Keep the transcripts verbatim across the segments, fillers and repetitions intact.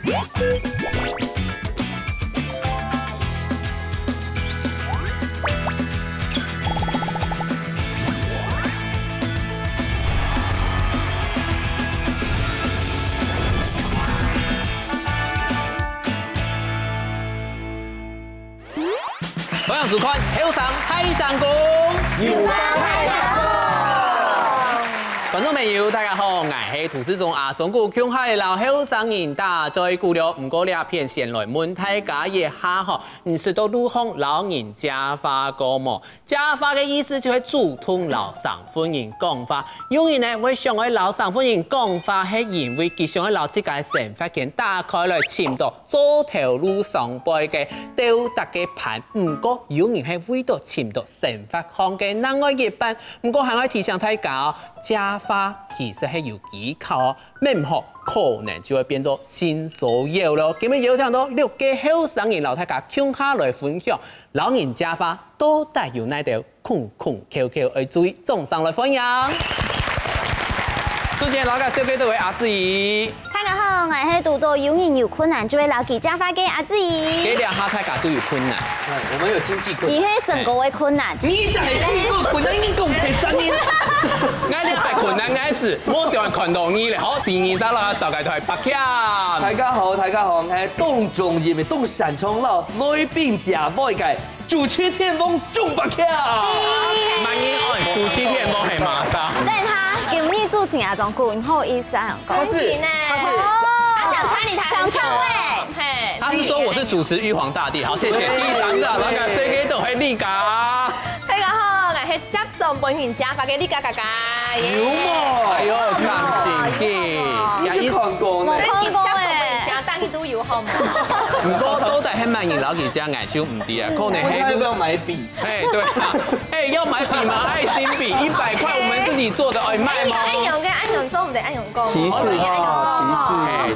歡迎收看《後生大聲公》。有話大聲講。觀眾朋友，大家好，𠊎係主持人阿松牯，共下來摎後生人打嘴鼓了。毋過這片先來問大家一下吼，你識到路項摎人借話過無？借話个意思就係主動摎生份人講話。有人呢會想愛摎生份人講話，係因為佢想愛摎自家个生活圈打開來尋到 做頭路上背个鬥搭个伴，毋過有人係為著尋到生活上个另外一半。毋過還愛提醒大家哦，借話其實係有技巧哦，毋好可能就會變做性騷擾囉。今日邀請到六個後生人摎大家共下來分享，摎人借話到底有哪兜 空空竅竅，愛注意，掌聲來歡迎。首先，摎大家紹介到位阿志怡。大家好，𠊎係堵到有人有困難就會摎佢借話个阿志怡。這兩下大家都有困難。哎，我們有經濟困難。佢係身高个困難。你就係身高困難，你講別聲音。𠊎這下困難，𠊎係無想看到你咧。好，第二隻摎大家紹介到位柏強。大家好，大家好，𠊎係當中意、當擅長摎來賓借話个 主持天王鍾柏強。麼人愛主持天王係麼儕？等下，今日主持人阿忠牯，毋好意思啊。他是，他是，哦，他想插你台很久。想插我欸。嘿。他是說我是主持玉皇大帝。好，謝謝。第三隻，摎大家紹介到位係麗佳。大家好，𠊎係接受別人借話个麗佳佳佳。有無？哎喲，正經个。你去看過呢？無看過欸。接受別人借，但係都有好無？毋過到底係麼人摎佢借，𠊎就毋知啊。可能係，問他要不要買筆。 哎，對啊，哎，要買筆嗎？愛心筆，一百塊，我們自己做的，哎，賣嗎？恁樣个，恁樣做毋得，恁樣講。歧視哦，哦，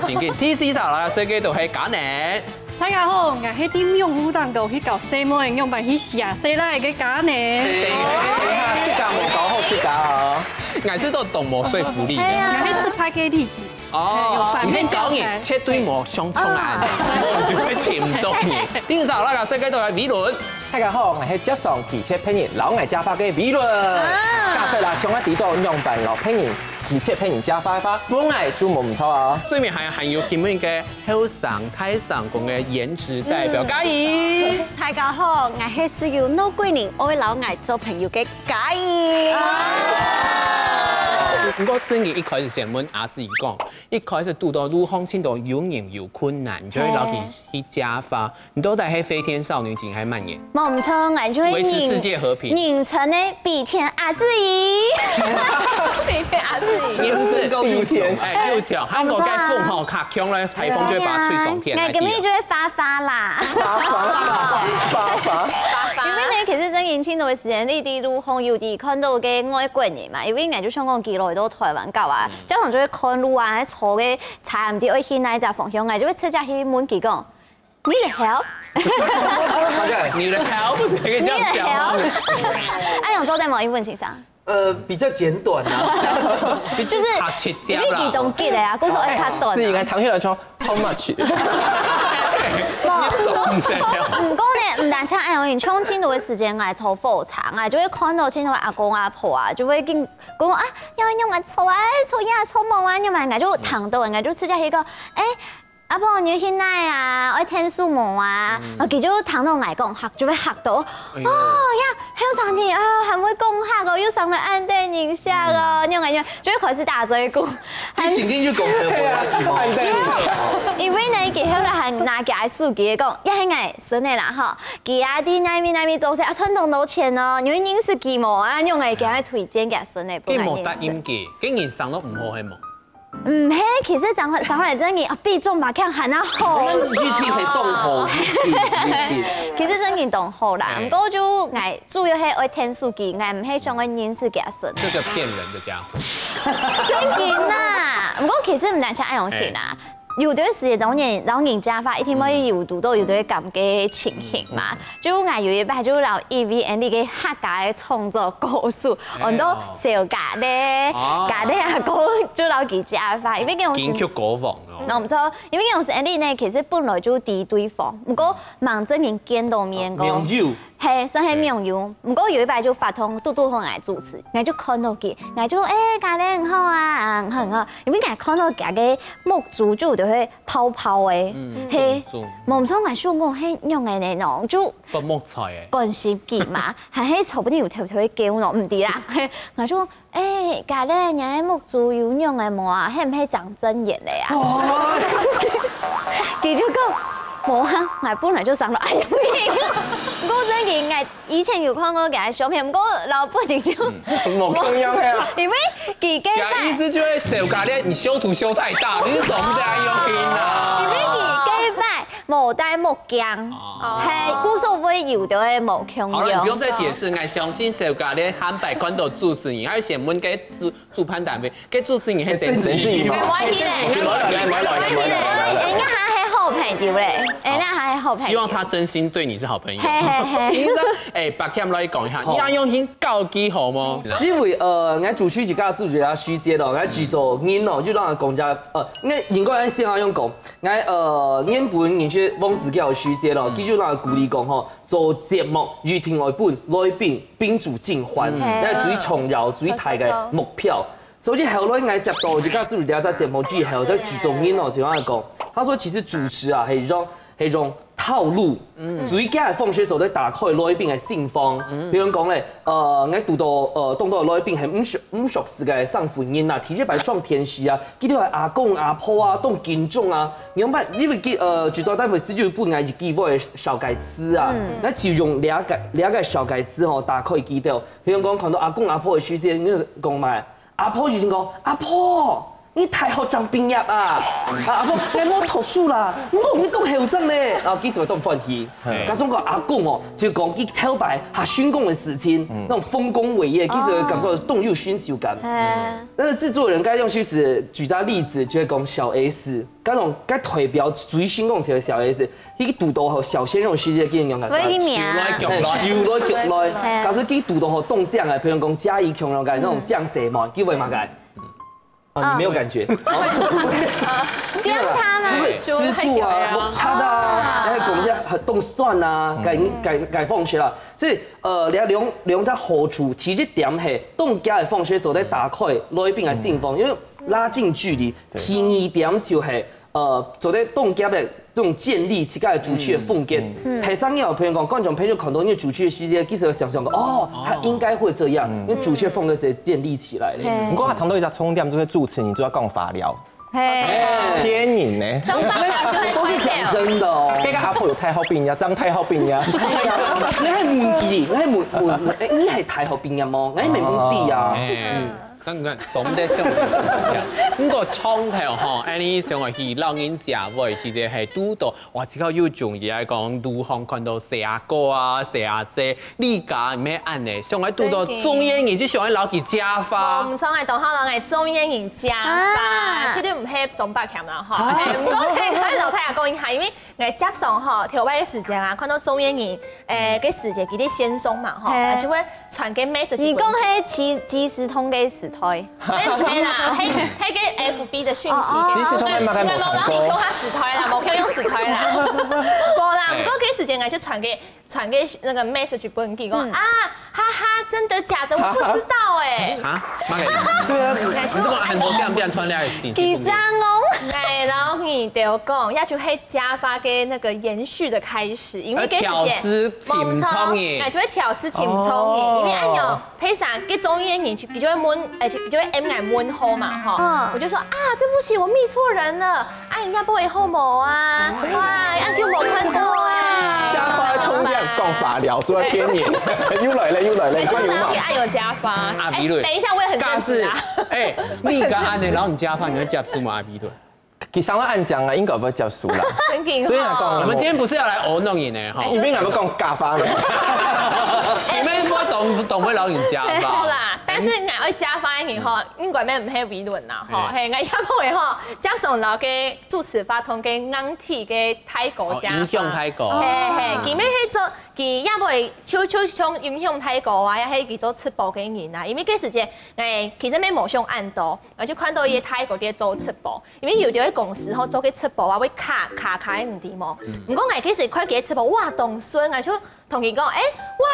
歧視。哎，正經，第四隻摎大家紹介到位係嘉寧。大家好，𠊎係在網路頂高去教細妹仰般去寫細賴个嘉寧。等一下，自家無教好自家哦。𠊎知道當無說服力。哎呀，𠊎係失敗个例子。 哦，有反面教材。你看高音絕對無相衝啊，嗯。無就會尋到你。第五隻摎大家紹介到位係Vlon。大家好，𠊎係接受拒絕別人摎𠊎借話个Vlon。啊。假設啦，想愛知道仰般摎別人拒絕別人借話个話，問𠊎就無毋著哦。對面還，還有今晡日个後生大聲公个顏值代表，嗯。嘉怡。大家好，𠊎係識有老貴人愛摎𠊎做朋友个 嘉怡。啊。毋過正經一開始先問阿志怡講，一開始堵到路項盡多有人有困難，你就會摎佢去借話。你到底係飛天少女型還係慢人？無毋著，𠊎就係維持世界和平。人稱个飛天阿志怡。飛天阿志怡。你是身高又強，哎，又強，還過該風吼，較強咧，颱風就會把它吹上天來。哎呀，𠊎今日就會發發啦。發發，發發。因為呢，其實正經盡多个時間，你在路項有時看到个外國人嘛，因為𠊎就想講，佢來到臺灣搞啊，嗯。經常就會看路啊，坐个車毋知愛去哪一隻方向，𠊎就會直接去問佢講，你會曉？你會曉？這個叫講。你會曉？哎，用做得無？英文先生。 呃，比較簡短啊。就是，較直接啦。因為佢當急个啊，故所愛較短啊。自己應該聽起來像how much。無。你做毋得啊。毋過呢，毋單淨恁樣，像盡多个時間，𠊎坐火車，𠊎就會看到盡多阿公阿婆啊，就會緊講啊，要用啊坐啊，坐呀坐無啊，用嘛，𠊎就聽到，𠊎就直接去講，哎， 阿婆，你去哪啊？愛𢯭手無啊？嗯。啊，佢就聽到𠊎講客，就會嚇到。哎喲。哦，呀，後生人啊，還會講客哦，又生了恁得人惜哦，嗯。恁樣恁樣，就會開始打嘴鼓。你正經就講客話啊，對無？因為呢，佢後來還拿佢个手機講，也係𠊎孫仔啦吼，佢啊，在哪位哪位做事啊，賺當多錢哦，你有認識佢無啊？恁樣个，佢還推薦佢孫仔，分𠊎認識。佢無答應佢，佢人生都毋好，係無？ 毋係，其實講，講來正經，哦，比鍾柏強還較好。你去聽係當好，你去，你去。其實正經當好啦，哎。毋過就𠊎主要係愛𢯭手機，𠊎毋係想愛認識佢个孫。這個騙人的家伙。正經啦，毋過其實毋單淨恁樣形啦。哎。有段時間，當然，摎人講話，一定會有堵到有兜尷尬个情形嘛。嗯。就𠊎有一擺就摎E V N D个客家个創作歌手，哎喲。安到小咖哩，哦。咖哩阿哥就摎佢講話，因為該種時，金曲歌王哦。那我們知道，因為楊思安呢，其實本來就知對方，毋過吂正經見到面過。網友。係，算係網友。毋過有一擺就發通，堵堵好𠊎主持，𠊎就看到佢，𠊎就：「欸，嘉玲你好啊，你好你好。」因為𠊎看到佢个目珠就有兜係泡泡个，係，無錯，𠊎想講係仰仔呢喏，就不目彩欸。關心佢嘛，還係說不定有偷偷个叫喏，毋知啦。係，𠊎就：「欸，嘉玲，你个目珠有仰仔無啊？係毋係張震演个啊？」佢就講：「無啊，𠊎本來就生到恁樣。」毋過正經，𠊎以前有看過佢个相片，毋過老本人就無共樣个啊。因為佢个，佢意思就係小嘉玲，你修圖修太大，你怎麼這樣用心啊？因為佢个無戴目鏡，係，故所會有兜个無共樣。好了，你不用再解釋，𠊎相信小嘉玲下擺看到主持人，還有先問个主主辦單位，該主持人係真正。真正嘛。人家還係好朋友咧，人家還係好朋友。希望他真心對你是好朋友。係係係。你知道，欸，白camp來講一下，你愛用心搞佢好無？因為呃，𠊎主持自家主持个時節咯，𠊎製作人咯，就摎𠊎講一下，呃，𠊎應該先愛用講，𠊎呃，原本認識黃子佼个時節咯，佢就摎𠊎鼓勵講吼，做節目一定愛分來賓賓主盡歡，該最重要、最大个目標。 所以後來𠊎接到自家主持這隻節目之後，在製作人哦，就恁樣講，他說其實主持啊，係一種係一種套路，最佳个方式做得打開來賓个心房。比如講咧，呃，𠊎堵到呃，當多來賓係毋熟毋熟識个生份人啊，第一擺上電視啊，佢兜係阿公阿婆啊，當緊張啊，仰般？因為佢呃，製作單位係有分𠊎一句話个紹介詞啊，𠊎就用這個這個紹介詞吼，打開佢兜。比如講看到阿公阿婆个時節，你就講嘛。 阿婆就講：「阿婆，你大學正畢業啊？」「啊，阿婆，𠊎無讀書啦。」「無，你當後生呢。」啊，其實當歡喜。係。加上講阿公哦，就講佢頭擺下成功个事情，該種豐功偉業，其實感覺當有成就感。但是製作人該用其實舉個例子，就係講小S，該種該代表最成功个小S，佢堵到好小鮮肉時節，佢仰般？所以佢名。哎，修來腳來。可是佢堵到好當靚个，比如講家喻戶曉个那種靚色嘛，佢會麼个？ 啊，你沒有感覺？刁他嘛。因為吃醋啊，摩擦啊，然後講一些很動酸啊，該該該放下啦。所以呃，兩兩兩隻好處，第一點係，當加个方式做得打開來賓个心房，因為拉近距離。第二點就係呃，做得當加个這種建立自家个主持个風格。第三個，朋友講，觀眾朋友看到你主持个時節，其實想想講，哦，他應該會這樣，因為主持个風格係建立起來个。毋過還談到一隻重點，就係主持人就愛講話了。騙人呢。都是講真的哦。這個阿婆有大學畢業，真大學畢業。你還問佢，你還問問，哎，你係大學畢業嗎？你還問佢啊？嗯。 當然，總得想一下。毋過長透吼，恁呢想愛去老人家會，其實係堵到，哇，這個又中意愛講路項看到細阿哥啊、細阿姐，你家毋係恁呢，想愛堵到中年人，就想愛摎佢食飯。毋錯，𠊎當好摎𠊎中年人食飯，絕對毋係中八強啦吼。毋過係愛摎大家講一下，因為 𠊎接上吼，頭擺个時節啊，看到中年人，誒，个時節，佢兜線上嘛吼，就會傳个message。你講係即即時通个時代？毋係啦，係係个FB个訊息。即時通个嘛，該無無人去用下時代啦，無去用時代啦。無啦，毋過个時節，𠊎就傳个傳个那個message分佢講啊， 哈哈，真的假的？我不知道哎。啊，麼个？對啊，你這個很多變變穿了，幾張哦？𠊎摎你兜講，也就係假話个那個延續的開始，因為該時節，挑事情創意，𠊎就會挑事情創意，因為恁樣，配上个中年人，佢就會問，而且佢就會M𠊎問候嘛，吼，我就說啊，對不起，我密錯人了。 哎，人家不會後母啊，哇，恁久無看到啊。假話充電講話了，做騙人，又來了又來了，你看有嗎？哎，等一下，我也很正直啊。假使，哎，你敢恁呢，然後你假話，你會接受嗎？阿比對。其實我恁講啊，應該會接受啦。所以來講，我們今天不是要來糊弄你呢，哈。你們敢不講假話呢？你們不懂懂會老人家吧？好啦，大但是𠊎愛加分个人吼，應該乜毋係偉倫啦吼，嘿，𠊎也毋會吼，加上摎个主持活動个硬體个大哥加分。哦，音響大哥。嘿嘿，佢乜係做，佢也會就就像音響大哥啊，也係佢做直播个人啊，因為該時節，誒，其實乜無想恁多，𠊎就看到一個大哥在做直播，因為有兜个公司吼做个直播啊，會卡卡卡个，你知無？毋過𠊎該時看佢个直播，哇，當順，𠊎就 同佢講，誒，哇，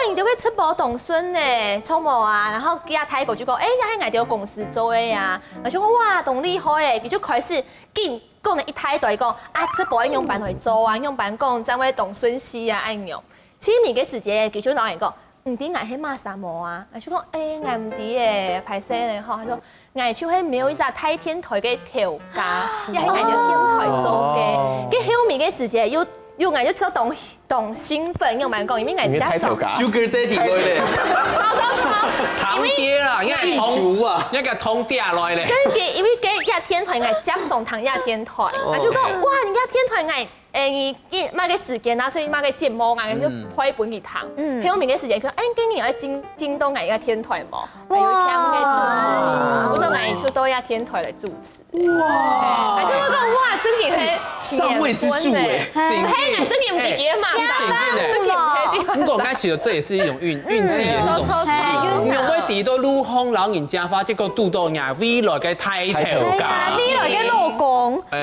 你兜个直播當順呢，著無啊？然後佢个大哥就講，誒，這係𠊎兜公司做个啊。𠊎就講，哇，當厲害誒！佢就開始緊講了一大堆，講啊，直播愛仰般來做啊，仰般講正會當順序啊，恁樣。最尾个時節，佢就摎𠊎講，你知𠊎係麼儕無啊？𠊎就講，誒，𠊎毋知誒，歹勢咧吼。佢說， 𠊎就係某一隻大電台个頭家，也係𠊎兜電台做个。哦。該後面个時節，又又𠊎就知道當當興奮，仰般講，因為𠊎家屬。你係大頭家。Sugar daddy來咧。超超超！堂爹啦，應該堂地主啊，應該堂爹來咧。真个，因為該這電台𠊎接上聽這電台，哦。𠊎就講，哇，人家電台𠊎 誒，你你麼个時間啊，所以麼个節目啊，就開分佢聽。嗯。後面个時間，佢講，誒，今日愛進進到𠊎个電台無？還有聽个主持，哇。𠊎說𠊎就到這電台來主持。哇！而且𠊎講，哇，真个係上位之術誒，命分呢。真个。嘿，真个毋知佢嘛，加分真个。毋過𠊎覺得這也是一種運運氣，也是一種幸運。哎，運氣。因為𠊎知道路項摎人家發，結果堵到𠊎未來个大頭家。哎，未來个老公。 哎，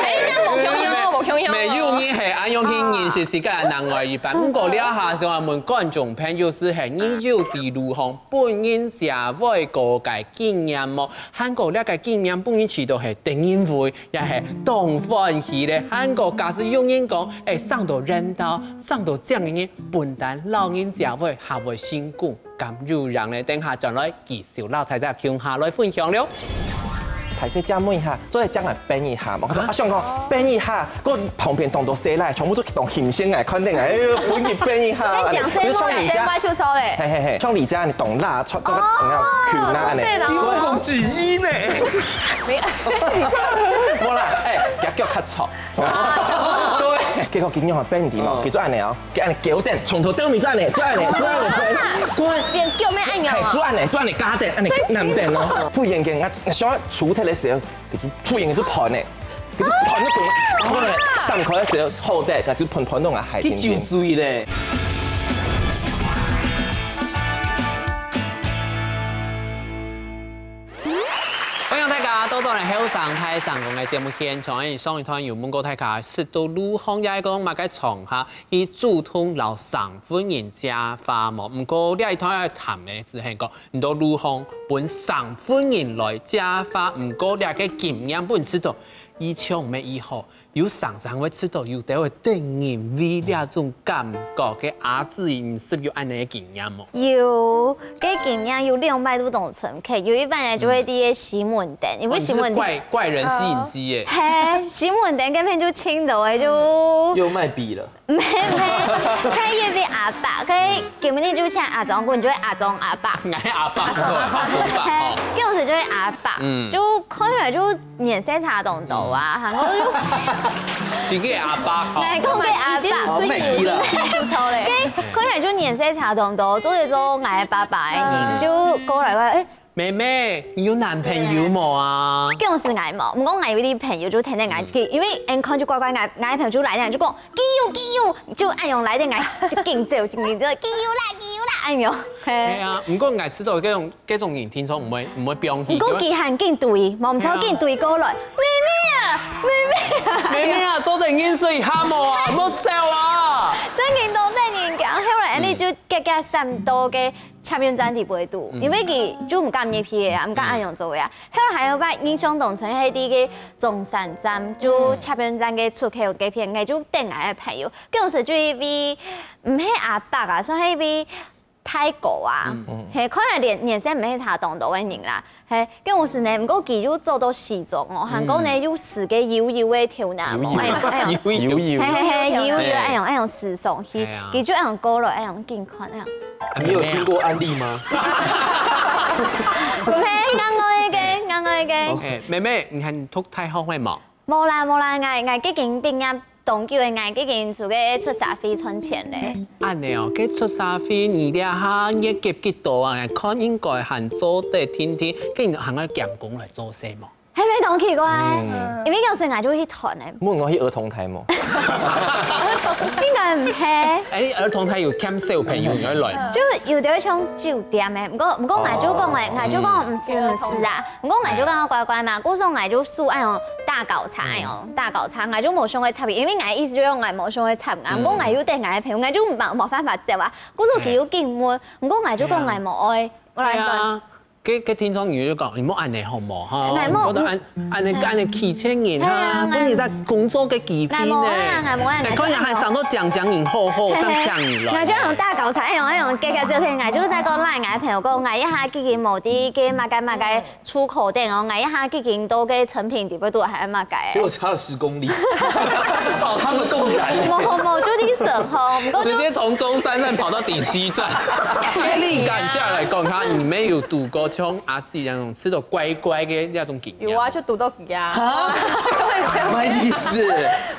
哎，這無共樣哦，無共樣哦。沒有，你係恁樣去認識自家个另外一半。毋過這下想愛問觀眾朋友，係你有在路項分人家會過个經驗無？還過這个經驗分人試著係得人會，也係當歡喜咧。還過假使有人講，哎，生到緣投，生到正个人，分擔老人家會，還會成功。 敢有影呢？等下轉來繼續摎大家共下來分享了。大細姐問一下，做得將來變一下嘛？我講，啊，想講變一下，个旁邊當多細賴，全部都當欣羨哎，看等哎，哎喲，分佢變一下。哎，講先，比如像你家，講先，我就說嘞。嘿嘿嘿，像你家你懂啦，穿這個，哦，你看，裙啊，呢，做得了。你講幾億呢？沒有，無啦，哎，佢腳較長。對，結果今日變你嘛，嗯。佢做恁呢哦。 佢恁呢九點，從頭到尾做恁呢，做恁呢，做恁呢，做恁呢。連腳也恁樣啊？嘿，做恁呢，做恁呢，加點，恁呢，難點咯。忽然間，𠊎想要除忒个時候，佢就忽然間就噴呢，佢就噴到，噴到，散開个時候，好得，佢就噴，噴到𠊎鞋頂頂。佢酒醉咧。歡迎大家倒轉來後生大聲公个節目現場，上一段有問過大家，識到路項也係講麼个場合， 佢主動摎生份人借話無？毋過這一段愛談个係講，你到路項分生份人來借話，毋過這个經驗分人知道，以前毋係以後，有常常會知道，有兜會得人為這種感覺个阿姊，你識有恁呢个經驗無？有，个經驗有兩擺都當深刻，有一擺呢就會在西門町，因為西門町，怪怪人吸引機耶。嘿，西門町該片就青島个就有賣筆了。 毋係，毋係，佢一位阿伯，佢根本就像阿忠哥，你就會阿忠阿伯。𠊎阿伯，阿忠阿伯，哦。該時就會阿伯，嗯。就看起來就年歲差當多啊，還過就，真个阿伯，哦。𠊎講个阿伯。哦，美麗了。該看起來就年歲差當多，做得做𠊎个爸爸个人，嗯。就過來講，誒， 妹妹，你有男朋友無啊？該時𠊎無，毋過𠊎有一個朋友就天天𠊎去，因為𠊎看就怪怪，𠊎𠊎朋友就來，就講，基友基友，就恁樣來的，𠊎就緊走，緊走，基友啦，基友啦，恁樣。係啊，毋過𠊎知道這種這種人，聽說毋會毋會放棄。毋過佢還緊追，無毋著緊追過來，妹妹啊，妹妹啊，妹妹啊，做得認識一下無啊？莫走啊！真緊當得人驚，後來𠊎就遽遽閃到个 捷運站底背肚，因為佢就毋敢入去啊，毋敢恁樣做啊。後來還有擺印象當深係在个中山站，就捷運站个出口該片，𠊎就等𠊎个朋友，該時就一位毋係阿伯啊，算係一位大哥啊，係，看來年年歲毋係差當多个人啦，係，該時呢，毋過佢又著到西裝哦，還過呢又梳个油油个頭那，哎哎，油油，係係係，油油，哎喲哎喲，梳上去，佢就恁樣過來，哎喲，緊看，哎喲。 你有聽過案例嗎？毋係，另外一個，另外一個。誒，妹妹，你還讀大學了無？無啦無啦，𠊎𠊎已經畢業當久个，𠊎已經出去出社會賺錢咧。恁呢哦，該出社會你這下月給幾多啊？𠊎看應該還做得定定，該你還愛兼工來做事無？還無當奇怪，因為有時𠊎就去團咧。問我去兒童台無？應該毋係。哎，兒童台有欠小朋友，你會來？就有兜像酒店个，毋過毋過𠊎就講咧，𠊎就講毋係毋係啊，毋過𠊎就講乖乖嘛，故所𠊎就選恁樣大轎車恁樣，大轎車，𠊎就無想愛插佢，因為𠊎意思就講𠊎無想愛插啊，毋過𠊎又等𠊎个朋友，𠊎就無無辦法接啊，故所佢又緊問，毋過𠊎就講𠊎無愛，我來講。 該該聽眾你就講，你莫恁呢好無哈？𠊎莫，你覺得恁恁呢恁呢欺騙人哈，係啊，分人家工作个機會呢。𠊎莫啊，𠊎莫啊，𠊎看人還想到講講人好好，正請你來。𠊎就用大轎車，用用結結之後，𠊎就再過拉𠊎朋友講，𠊎一下已經無在該麼个麼个出口店哦，𠊎一下已經到該成品底部都還麼个。結果差了十公里，跑他們更遠。無無，就你省吼，毋過就直接從中山站跑到頂溪站。該你敢下來講，他你沒有堵過像阿 自然吃到乖乖个那種經驗。有啊，就堵到佢啊。哈？什麼意思？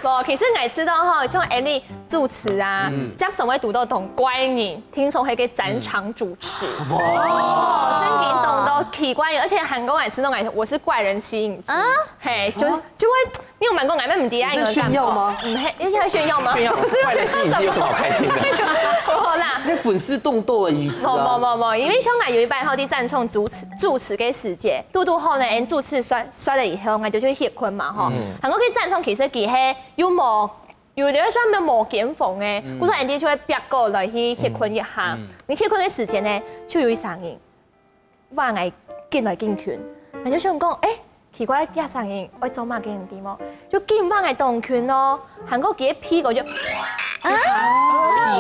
無，其實𠊎知道吼，像Annie主持啊，接常會堵到當怪个人，聽說係个展場主持。哇，真个堵到奇怪，而且還講𠊎知道𠊎我是怪人吸引之，嘿，就是就會 你有問過𠊎乜毋知啊？你在炫耀嗎？毋係，你在炫耀嗎？炫耀，這個炫耀什麼？快樂吸引力有什麼好開心的？無啦。那粉絲動鬥的意思啊。無無無無，因為像𠊎有一擺吼，在展場主持主持个時節，堵堵好呢，𠊎主持煞煞了以後，𠊎就去歇睏嘛吼。嗯。還過去展場其實佢係有無，有的算無無間房个，嗯。故所𠊎就會逼過來去歇睏一下。嗯。你歇睏个時間呢，就有一聲音。 話𠊎緊來緊近，𠊎就想講，欸，奇怪，這聲音愛做麼个人知無？就緊話𠊎當近咯，還過佢个鼻哥就，啊，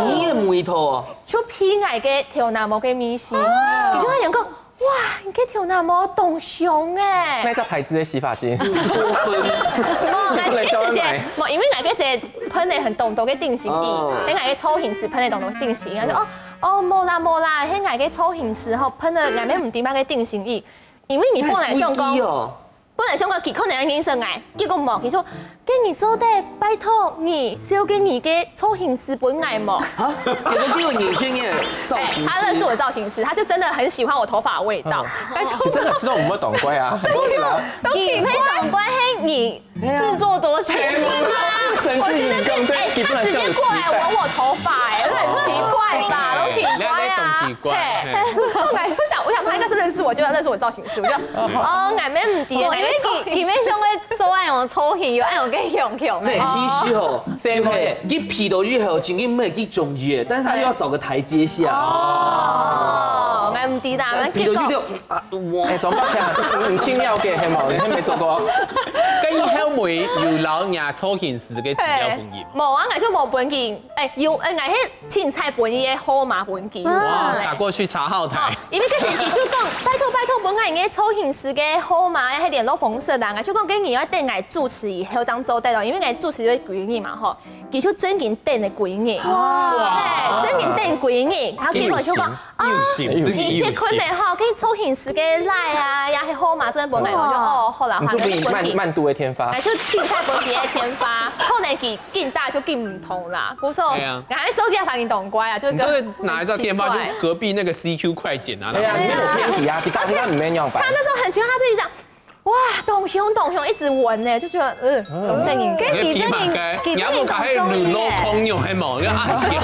鼻你个味道哦。就鼻𠊎个頭那毛个味緒，佢就會想講，哇，你个頭那毛當香欸。那個牌子的洗髮精。過分。無，𠊎个時節，無，因為𠊎个時節噴了很多多个定型液，哦。等𠊎个造型師噴了當多定型液，就哦。 哦，無啦無啦，係𠊎个造型師吼，噴了𠊎乜毋知麼个定型液，因為你本來想講，哦。本來想講佢可能認識𠊎，結果無，佢說，該你做得拜託你紹介你个造型師分𠊎無？啊，其實這個年輕人造型師，欸，他認識我的造型師，他就真的很喜歡我頭髮的味道，嗯。他就你真的知道我們會懂怪啊。真的，都奇怪。你會懂怪，係你 自作多情。整個影像，對，欸，他直接過來聞我頭髮，欸，很奇怪吧？都奇怪啊。你還在懂奇怪，嘿。嘿。後來就想，我想他應該是認識我，就要認識我造型師，我就，哦，𠊎乜毋知，哦，因為佢，佢乜想愛做恁樣造型，有恁樣个樣樣。那其實哦，就係，佢鼻到以後，真的沒幾中意，但是他又要找個台階下。哦，𠊎毋知啦，鼻到以後，啊，哇。欸，怎麼辦？你盡了解，係無？你還沒做過。該以後會有留若造型 師个資料分佢。無啊，𠊎就無分佢。欸，有，欸，𠊎係凊彩分佢个號碼分佢。哇，打過去查號碼。哦，因為該時佢就講，拜託拜託，分𠊎个造型師个號碼，還有聯絡方式啦。𠊎就講，該你愛等𠊎主持以後正做得咯，因為𠊎主持就係幾日嘛吼，佢就正經等了幾日。哇。欸，正經等幾日，然後結果就講，啊，有心，有心。你結婚了吼，可以造型師个line啊，也係號碼，真的分𠊎，𠊎就，哦，好啦，你就分佢慢，好，那就分佢。慢度的天發。欸，就凊彩分佢个天發，可能佢 緊打就緊毋通啦。故所，對啊。𠊎還手機上面當乖啊，就一個你就拿一個電話去隔壁那個C Q快剪啊，對啊，然後你沒有偏題啊，你大家都沒有白。他那時候很奇怪，他自己講，哇，當香當香，一直聞呢，就覺得，嗯，嗯。等你，跟你這裡，你的皮馬該，你要不趕快擼落空用黑毛，你要啊，很甜。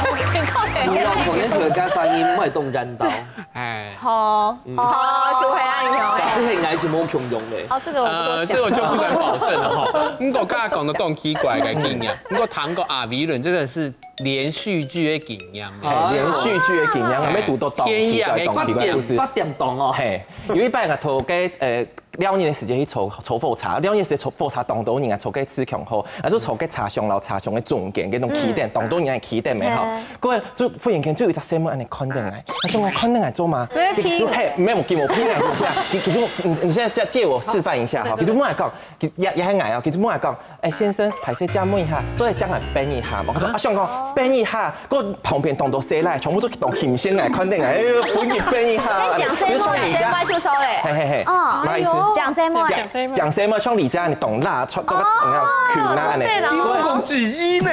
擼落空，那是加聲音，莫動染到。欸。 錯，嗯。錯，就會恁樣欸。但是很愛就無共樣咧。哦，這個我不多講。呃，這個就不敢保證了哈。不過剛才講的當奇怪的經驗，不過談過阿維倫真的是連續劇的經驗。欸，連續劇的經驗，欸。還沒堵到當奇怪、當奇怪的故事。八點，八點檔哦。嘿，有一擺啊，頭該，呃，尞日个時間去坐，坐火車，尞日个時間坐火車當多人啊，坐該自強號，啊，就坐該車廂摎車廂个中間，該種起點，當多人个起點个吼。嘿。 過來就忽然間就有一隻細妹恁樣看等𠊎，佢想講看等𠊎做麼？沒有皮。嘿，沒有皮，我皮啊，我皮啊。佢佢就，你你現在借借我示範一下哈，佢就問𠊎講，佢也也係𠊎哦，佢就問𠊎講，欸先生，歹勢借問一下，做得借𠊎拚一下無？我講啊，想講拚一下，過旁邊當多細賴，全部都當欣羨𠊎看等𠊎，欸，分你拚一下，你講細妹，你就像你這樣，講細妹就錯咧。嘿嘿嘿，哦，不好意思，哎呦，講什麼？講什麼？講什麼？像你這樣，你懂啦，穿這個，你看，裙啊，恁樣。你講幾億呢？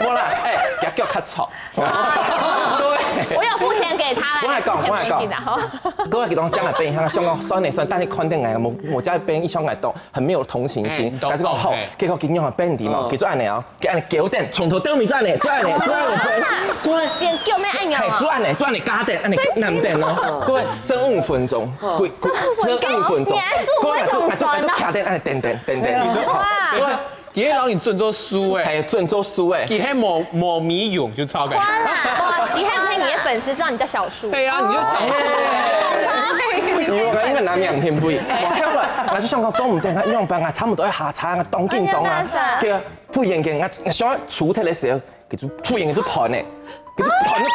無啦，哎，腳腳較長。對。我有付錢給他啦，我來講，我來講。各位，其實講，將來別人想講，算了算了，但你看等𠊎，我我家別人一想來懂，很沒有同情心。但是講好，結果今天變題嘛，佢做恁樣哦。 佢恁樣九點，從頭到尾轉呢，轉呢，轉呢，轉呢，變九點按鈕啊嘿，轉呢，轉呢，加點，恁樣難點哦。各位，十五分鐘，各位，十五分鐘，你還是五分鐘算啊各位，就徛點，恁樣點點點點。哇，佢係老你準做書哎，嘿，準做書哎。佢係無無米用就超个。哇，你還有你的粉絲知道你叫小樹，對啊，你就想，因為我應該拿兩片不一，我後來我就想講做毋得，用班啊，差不多要下車啊，當緊張啊，對啊。 忽然間，𠊎𠊎想除忒个時候，佢就忽然間就噴呢，佢就噴到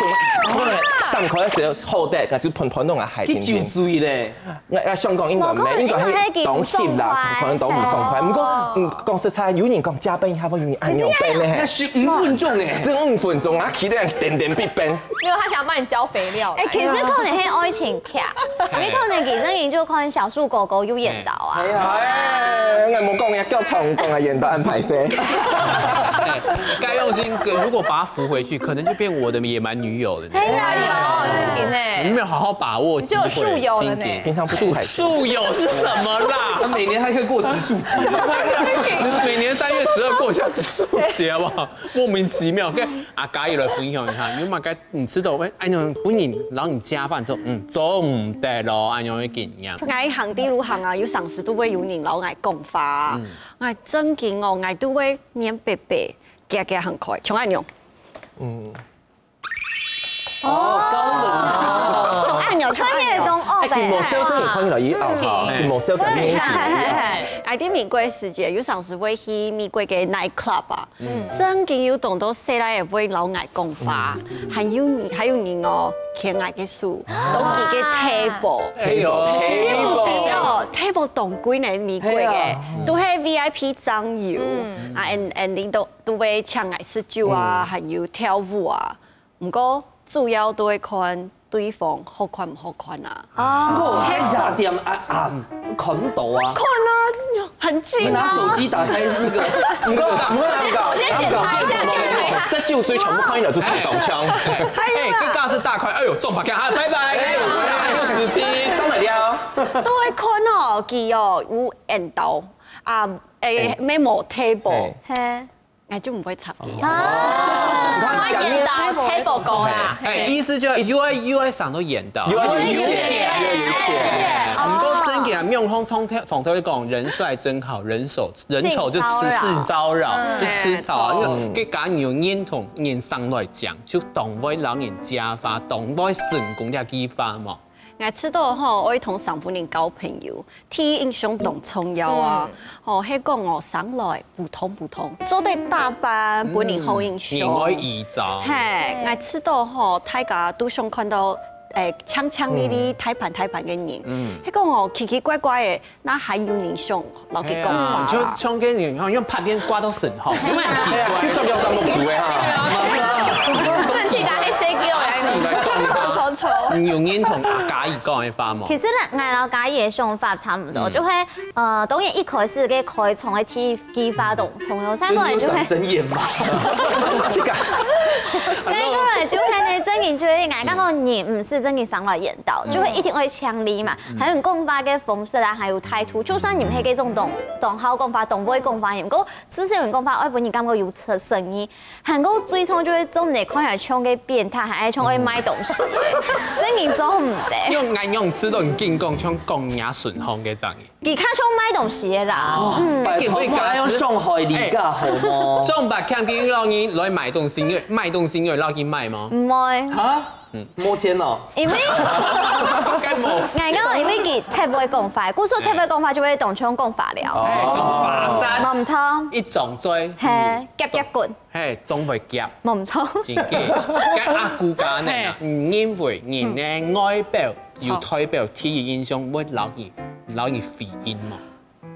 我，我呢，散開个時候好得，佢就噴噴到𠊎鞋去酒頂頂。醉咧，𠊎𠊎想講應該毋係，應該係當翕啦，可能當毋爽快。毋過，嗯，講實在，有人講加班，下班有人恁樣班呢，那十五分鐘呢？十五分鐘啊，企在定定必班。沒有，他想要幫你澆肥料啦。哎，其實可能係愛情劇，你可能其實你就看小樹哥哥有演到啊。哎，𠊎無講呀，叫長講啊，演到恁歹勢。該用心，如果把它扶回去，可能就變我的野蠻女友了呢。哎呀，有，真的呢。你没有好好把握机会，就有树友了呢经典平常不是还树友是什么啦？他每年还可以过植树节，每年三月十二过一下植树节好不好？莫名其妙。跟阿嘉也来分享一下，有嘛？该你知道喂，哎，你本人然后你加饭之后，嗯，做唔得咯，哎，有经验。𠊎行第六行啊，有常時都會有人摎𠊎講話。𠊎正經哦，𠊎都會面白白，遽遽行開，像恁樣。哦，高冷型的。像恁樣，像恁樣。他也懂哦哎，佢無笑真係看起來一哦哈，佢無笑真係。哎，在美國个時節，有常時會去美國个night club啊，正經有當多細倈仔會摎𠊎講話，還有還有人哦，牽𠊎个手，到佢个table。哎呦，對哦，table當貴呢，美國个，都係V I P專用，啊，and and都都會請𠊎食酒啊，還有跳舞啊。毋過主要都會看對方好看毋好看啊。不过开夜店啊啊，看不到啊。看啊，很近啊。拿手机打开那个，毋過毋過難搞，難搞，十九歲全部看了就上當槍。哎，这架势大开，哎呦，中白票，啊，拜拜，哎呦，又死机。上來了。都會看哦，佢哦有緣投啊，誒，咩無table，哎嘿，哎就毋會插佢啊。啊，他演到table狗啦。哎，意思就係又愛又愛上到演到，又愛有有錢，又愛有錢。毋過真个啊，面孔从头从头講，人帥真好，人丑人丑就吃性骚擾，就吃草啊。因為佢講你有認同，人上來講，就當會讓人加花，當會成功這句話嘛。 𠊎知道吼，愛同上半年交朋友，第一印象當重要啊。吼，係講哦，生來普通普通，做得打扮，分人好印象。人愛衣着，嘿，𠊎知道吼，大家都想看到，誒，靚靚麗麗、大盤大盤个人。係講哦，奇奇怪怪个，那還有人想摎佢講話啦。就像跟你用用白天掛到身後，有沒有很奇怪？你做了當目珠的哈。正經啊，係誰給我來自己來講一下。丑丑。你有認同阿嘉怡講的話嗎？其實呢，𠊎摎嘉怡个想法差毋多，就係呃，當然一開始个開創个第句話當重要，再過來就係有長針眼嘛。這個再過來就係呢，正經就係𠊎剛剛人毋係正經上來演到，就係一定會強力嘛，還有你講話个方式啊，還有態度，就算你毋係該種當當好講話、當會講話，毋過至少你講話愛分人感覺有誠誠意，還過最重要就係做毋得看起來像个變態，還愛像愛賣東西个，正經做毋得。用恁樣吃到你緊講，像講人家順風个這樣。佢較像賣東西个啦，嗯。拜託，我愛用上海理價好無？上白看見老人來買東西，因為賣東西，因為老人買嗎？毋會，哈？無錢哦。因為該無。𠊎講因為佢忒會講話，故所忒會講話就會當像講話了，哎，懂法善，無毋錯，一種罪，嘿，夾夾棍，嘿，懂會夾，無毋錯。真个。該阿姑講呢，你認為人个外表有代表第一印象會摎你摎你回應嗎？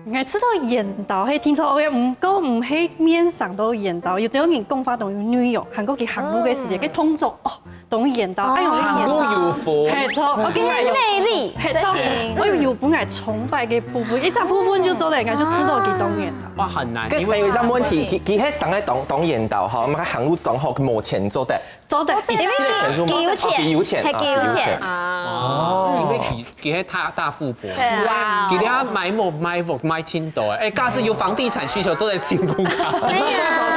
𠊎知道緣投係定著OK，毋過毋係面上都緣投，有兜人講話當有內容，還過佢行路个時節，个動作哦，當緣投，哎喲，行路有風。係，著，我感覺有魅力，係，著，正經。哎喲，有分𠊎崇拜个部分，一隻部分就做得，應該就知道佢當緣投。哇，很難，該因為還有一隻問題，佢佢係生个當當緣投吼，𠊎行路當好，無錢做得。做得，因為佢有錢，哦，佢有錢，係佢有錢。哦，因為佢佢係大大富婆，對啊。佢等買屋買屋買盡多，哎，假使有房地產需求，做得請顧客。對啊。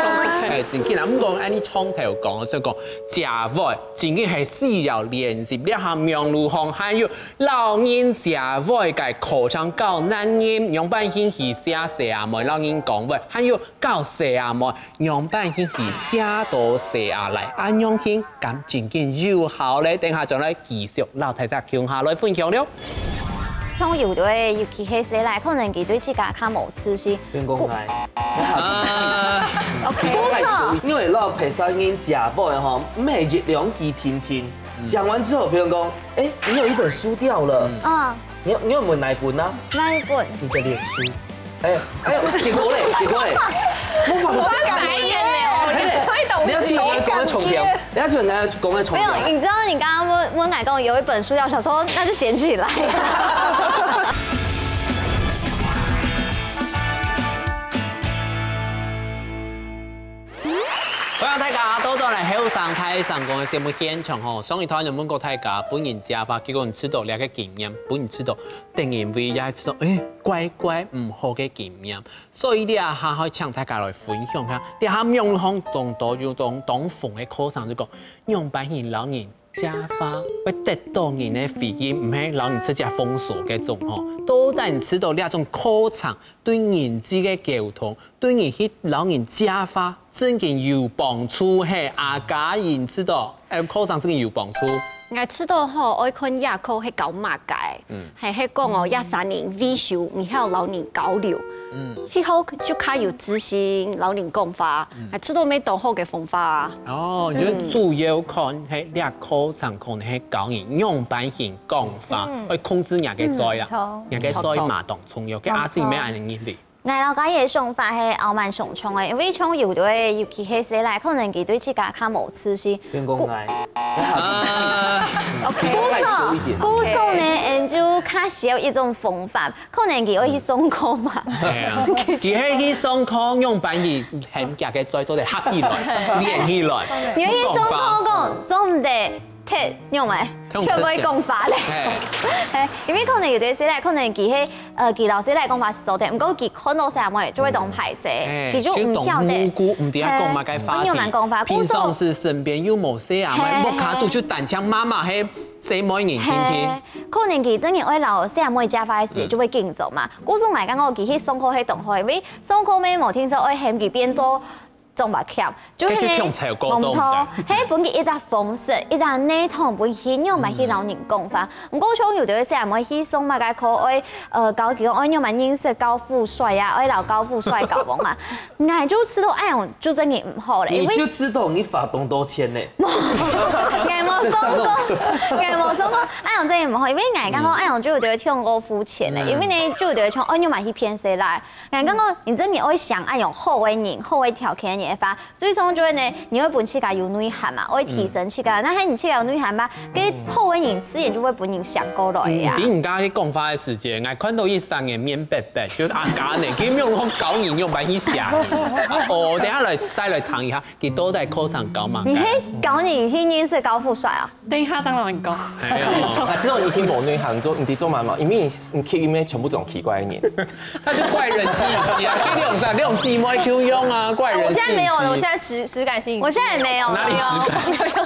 哎，真緊啊，毋過恁樣從頭講，所以講，食會 真經係需要練習，這下網路項還有老人食會个課程教男人仰般形去寫細阿妹摎人講話，還有教細阿妹仰般形去寫到細阿倈，恁樣形敢真經有效咧？等下將來繼續摎大家共下來分享了。 像有个，尤其係細倈，可能佢對自家較無自信。變講來，OK，故所，因為老百姓人食會吼，毋係一兩句定定，講完之後，比如講，哎，你有一本書掉了，啊，你你有沒有哪一本呢？哪一本？你的臉書。哎哎呦，結果咧，結果咧，我發覺這樣，你要去講个重點。 等下就人家講个重點。沒有，你知道你剛剛問問𠊎講有一本書要，想說那就撿起來。歡迎大家倒轉來後生大聲公个節目現場吼，上一段有問過大家，分人食會，結果你知道這个經驗，分人知道，等人會也知道，哎，怪怪毋好个經驗。 所以這下愛請大家來分享下，這下網路項當多有種當紅个課程，就講仰般形摎人食會，會得到人个回應，毋係摎人直接封鎖該種吼。到底你知道這種課程對人際个溝通，對人去摎人食會，真經有幫助係？阿嘉，你知道，哎，課程真經有幫助？𠊎知道吼，愛看這課係教麼个。 嗯。係，係講哦，這儕人退休，毋曉摎人交流。嗯。以後就較有自信，摎人講話，嗯。還知道乜當好个方法啊。哦，就主要看係這課程可能係教人仰般形講話，嗯。愛控制若个嘴啦，嗯，著。若个嘴嘛當重要，該阿姊妹恁樣認為。 𠊎摎佢个想法係還蠻相像个，因為像有个，尤其係細倈，可能佢對自家較無自信。變講𠊎，呃，OK，故所，故所呢，嗯，就較需要一種方法，可能佢愛去上課嘛。係啊，佢係去上課，仰般形喊佢个嘴做得合起來，練起來。你愛去上課講，做毋得 忒仰般，忒毋會講話咧。係。係，因為可能有个細倈，可能佢係，呃，佢摎細倈講話係做得，毋過佢看到細阿妹就會當歹勢，係，佢就毋曉得，就當無辜，毋知愛講麼个話題。係，仰般講話，平常時身邊又無細阿妹，係，屋下肚就單淨媽媽係細妹人定定。係，可能佢真經愛摎細阿妹講話个時，嗯。就會緊張嘛。故所𠊎感覺佢去上課係當好，因為上課乜無定著愛喊佢變做 張伯謙，就係該就像唱歌，無錯，係分佢一隻方式，一隻系統，分佢仰般去摎人講話。毋過像有个細阿妹去上麼个課，愛，呃，教佢講愛仰般認識高富帥啊，愛摎高富帥交往啊，𠊎就知道恁樣就真經毋好咧，因為你就知道你花當多錢呢。𠊎無上過，𠊎無上過，恁樣真經毋好，因為𠊎感覺恁樣就有點太過膚淺咧，因為呢，就有點像愛仰般去騙細倈。 𠊎感覺你真經愛想恁樣好个人、好个條件个人个話，最重要呢，你愛分自家有內涵嘛，愛提升自家。該係你自家有內涵嘛，該好个人自然就會分人想過來啊。嗯，聽人家去講話个時節，𠊎看到一三个面白白，就阿嘉呢，佢仰般教人仰般去想。哦，等下來再來談一下，佢到底課程教麼个？你係教人去認識高富帥啊？ 等一下正摎你講。哎喲，啊，其實你聽無內涵，你做你知做麼个無？因為你吸引个全部總奇怪个人。他就怪人妻一啊，這種啥，這種姊妹就用啊，怪人妻。我現在沒有了，我現在只只敢吸引。我現在也沒有了。哪裡只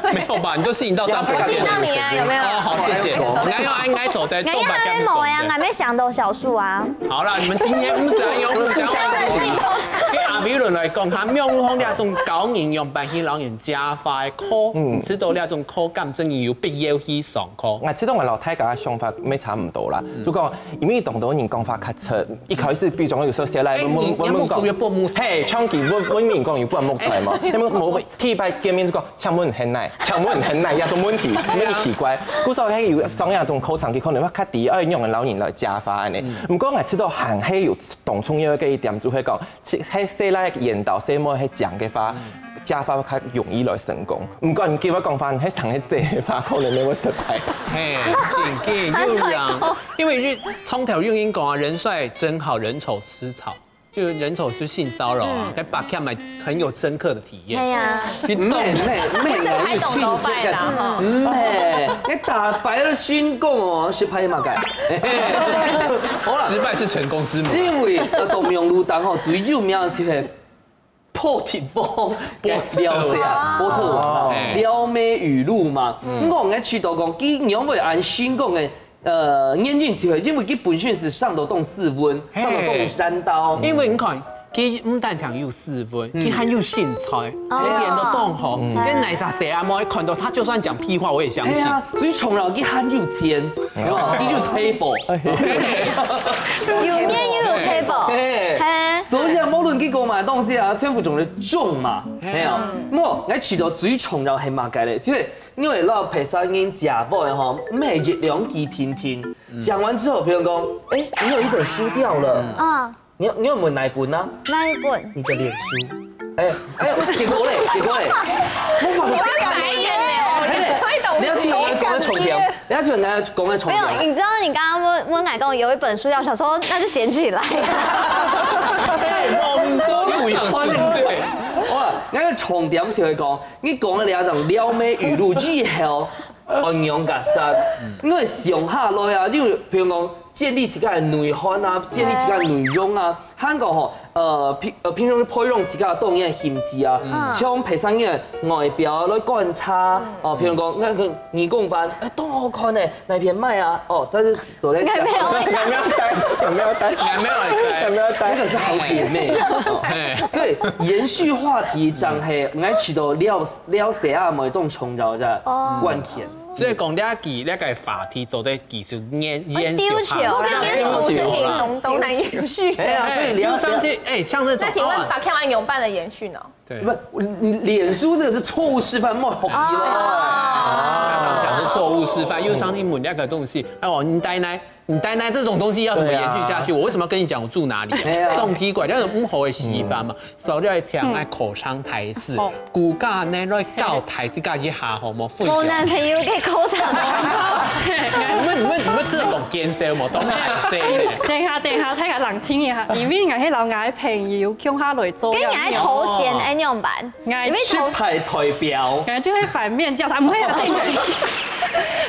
敢？沒有吧？你就吸引到張伯謙。我吸引到你啊，有沒有？哦，好，謝謝。你還要應該走在，𠊎還沒無呀，𠊎還沒想到小樹啊。好啦，你們今天毋使用互相攻擊。對阿偉倫來講，佢網路項這種教人仰般去摎人食話个課，嗯，知道這種課敢真有必要去上課？𠊎知道𠊎摎大家个想法乜差毋多啦，就講，因為當多人講話較直，一開始比如講有時候誰來問問問問講，嘿，像佢問問人講有半目出來嘛，那麼我第一擺見面就講，請問你係哪？請問你係哪？這種問題，乜奇怪。故所係有上這種課程，佢可能會較知愛仰般摎人來食話呢。毋過𠊎知道還係有當重要个一點，就係講，係細倈緣投細妹係講个話。假話較容易來成功。毋過你叫我講話，你係生係假話，可能無會失敗。嘿，真个有影，因為你從頭用英講啊，人帥真好，人醜吃草，就人醜是性騷擾啊，在 b a c k 買很有深刻的體驗。係啊，你懂咩？咩人有興趣拜啦哈。咩？你打白了先講哦，失敗嘛个。好啦，失敗是成功之母。因為呃，東陽路當吼，最有名就係破天荒个撩妹啊，波特王啊，撩妹語錄嘛。我應該知道講，佢仰會恁成功个，呃，原因就係因為佢本身係生到當斯文，生到當爛兜。因為你看，佢毋單淨有斯文，佢還有身材，佢練到當好，跟哪儕細阿妹看到他，就算講屁話，我也相信。哎呀，最重要，佢還有錢，佢有 table。有面又有 table，嘿，嘿，所以啊，無論佢講麼个東西啊，全部總是中嘛，係啊。莫，𠊎試到最重要係麼个咧？就係因為老百姓人食飯吼，毋係一兩句定定，講完之後，比如講，哎，你有一本輸掉了，啊，你有你有沒有哪一本呢？哪一本？你的臉書。哎哎呦，結果咧，結果咧，我發現我要白眼了，我你要聽我講的重點，你要聽我講的重點。沒有，你知道你剛剛問問奶公有一本書要，想說那就撿起來。哎，我們終於換了。哇，那個重點就係講，你講了兩種撩妹語錄以後，我仰結煞，因為想下來啊，因為比如講建立自家的內涵啊，建立自家的內容啊，還有吼，呃，平呃平常培養自家當然的興趣啊，從別人的外表來觀察，哦，比如講那個耳公環，哎，當好看呢，哪片賣啊？哦，但是 昨天講，應該沒有有沒有帶？有沒有帶？還沒有來有沒有帶？那個是好姐妹。哦，所以延續話題，講係，𠊎試到撩撩妹啊，某一種重要的關鍵。所以講這句，這個話題做得繼續延延丟續下去。球啦，因為手是你懂懂难延续。哎呀，所以聊那聊请问 Bakian 用办的延续呢？对，不，脸书这个是错误示范，莫好意了。讲是错误示范，又上英文那个东西，哎，我你带来。你带来这种东西要怎么延续下去？我为什么要跟你讲我住哪里？动机怪，那种不好的示范嘛。所以要讲爱口唱台词，骨架呢来教台词，教一下好吗？我男朋友给口唱。你们你们你们这种奸商嘛，都还谁呢？等一下，等一下，大家冷静一下，因为我是老外朋友，共下来做。跟你爱头衔哎，你用办，哎，因为头派代表，感觉就会反面教材，没有。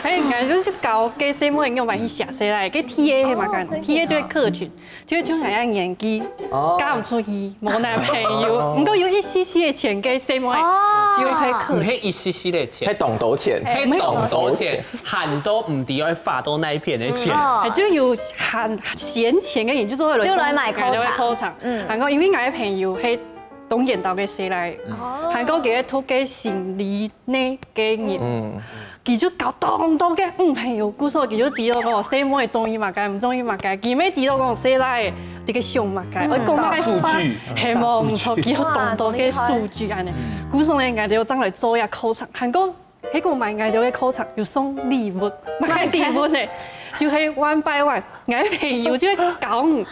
哎，感觉就是搞给 C 妹用办去写谁来，给 T A 嘛，看 T A 就会客群，就会像人家年纪，嫁不出去，没男朋友，不过有一些些的钱给 C 妹，就会客群。你还一息息的钱，还懂多钱，还懂多钱，很多唔知要花到那一片的钱。哦哎，就有很闲钱的人，就是为了就来买口就会场口场。嗯韩国因为我的朋友，嘿，东演到个谁来，哦韩国给他托给心理那个人，嗯，佢就搞当多个女朋友，故所佢就知道讲谁妹中意嘛个，唔中意嘛个，佢没知道讲谁来，这个想嘛个，我讲个大数据系冇错，佢有当多个数据安尼，故所呢，我就正来做一下口场，韩国。 迄个买𠊎兜个口罩有送礼物，买礼物呢，就係one by one，𠊎个朋友就會教你，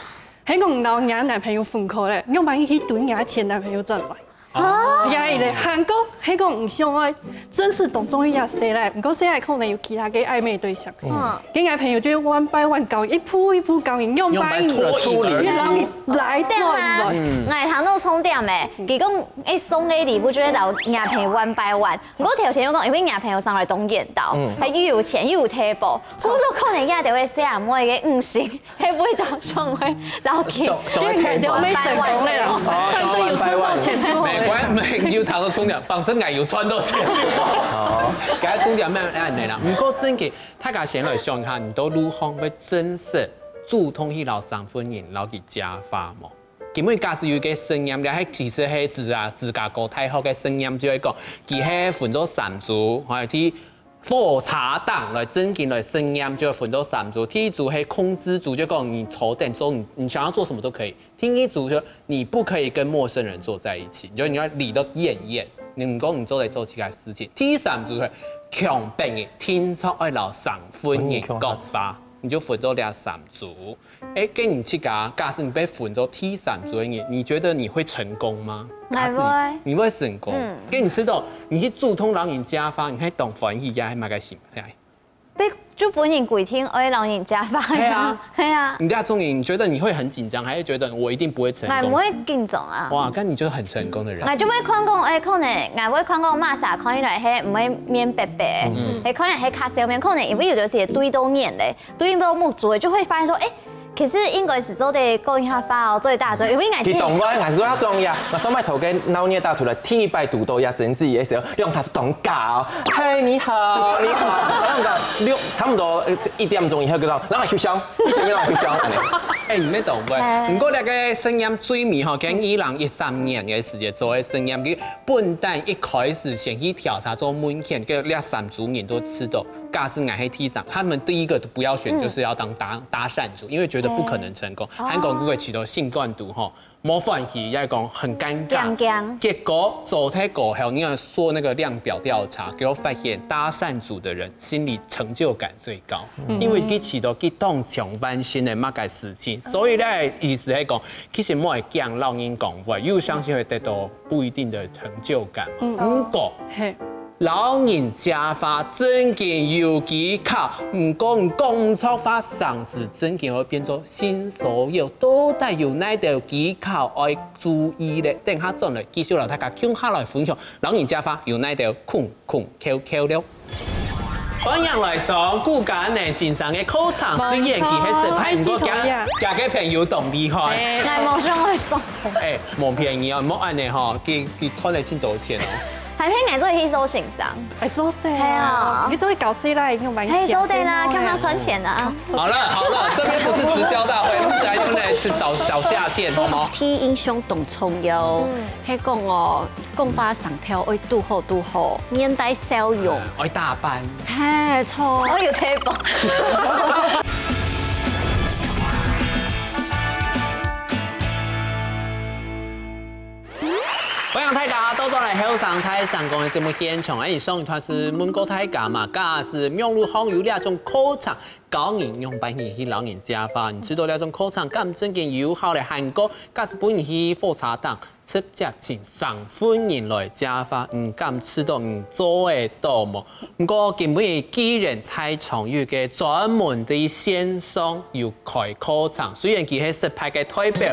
迄个你摎你男朋友分開咧，你買去對你前男朋友轉來。啊，也係咧，韓國迄个你想愛，真係當中意也係咧，毋過現在可能有其他个曖昧對象。嗯，跟𠊎朋友就會one by one教你，一步一步教你，用用白你白拖處理然後你來轉來。𠊎聽到重點誒，佢講誒送个禮物就係摎若朋友one by one，毋過頭先有講，因為若朋友上來當緣投，還又有錢又有table，故所可能也得會細阿妹个女性，係會當想會摎佢想想要對，你就會成功了啦，反正有賺到錢就好了。沒關係，有談到重點，反正𠊎有賺到錢就好。該重點慢慢來啦。毋過真个，大家先來想一下，你兜路項會真實主動去摎生份人摎佢講話無？今日假使有一个生源，這係其實係自啊，芝加哥大學个生源就會講，佢係分做三組，吼，去火車站來正經來生源就會分做三組。第一組係控制組，就講你坐等做，你你想要做什麼都可以。第二組就你不可以跟陌生人坐在一起，就你要離得遠遠，你毋講你做得做其他事情。第三組係強迫你定著愛摎生份人講話。你就分做這三組。哎，跟你去講，假使你被分做第三組的人，你覺得你會成功嗎？你會。你會成功。嗯。跟你知道，你去主動摎人家發，你會當歡喜呀，還蠻開心。哎，被就分人規定愛摎人家發呀。係啊。係啊。你這種人，你覺得你會很緊張，還是覺得我一定不會成功？我會緊張啊。哇，那你就很成功的人。我就會看講，哎，可能我會看講，麼儕看起來係毋會面白白，嗯。係可能係較笑面，可能因為有的時候對到眼咧，對到目珠，就會發現說，哎，其實應該是做得講一下話哦，做得打嘴，因為𠊎佢懂了，還是要裝呀。那上擺頭跟鬧熱打出來，第一擺堵到呀，真是也是兩儕講假哦。嗨，你好，你好，那種六差不多呃一點鐘以後，跟到，然後休息，一前面然後休息。哎，你們懂不？不過那個聲音最尾哈，跟二零一三年的時間做的聲音，佢本旦一開始先去調查做問卷，跟那三組人都知道，假使𠊎係第三，他們第一個不要選，就是要當搭搭訕組，因為覺得不可能成功。韓國語會起到性冠毒哈。 無歡喜，也講很尷尬。結果做忒過後，你看做那個量表調查，結果發現搭訕組的人心理成就感最高，因為佢試著佢當像完成了麼个事情，所以咧意思係講，其實莫會驚老人講話，又相信會得到不一定的成就感嘛。毋過，老人家話真經有技巧，毋過講毋著話，常時真經會變做 新所有到底有哪兜技巧愛注意咧？等下轉來繼續摎大家共下來分享，老人家話有哪兜空空竅竅了。歡迎來上顧嘉玲先生个課程，雖然佢係實拍，毋過佢佢个朋友當厲害。哎，無想愛送。哎，無便宜哦，莫恁樣吼，佢佢賺了真多錢哦。 還係愛做去做先生。哎，做得啊。你做去搞事啦，已經蠻。哎，做得啦，看他賺錢啊。好了好了，這邊不是直銷大會，我們來用來去找小下線，好嗎？第一印象當重要，係講哦，講話上頭愛堵好堵好，面帶笑容，愛打扮，係，著。愛有table。 歡迎大家倒轉來後生大聲公个節目現場。哎，上一段係問過大家嘛，假使網路項有這種課程，教人用白話去摎人家話，你知道這種課程敢真經有效咧？還過，假使分你去火車站，直接請上分人來家話，你敢知道你做得到無？ 毋過今晡日既然在場有一個專門對線上有開課程，雖然佢係實拍个代表，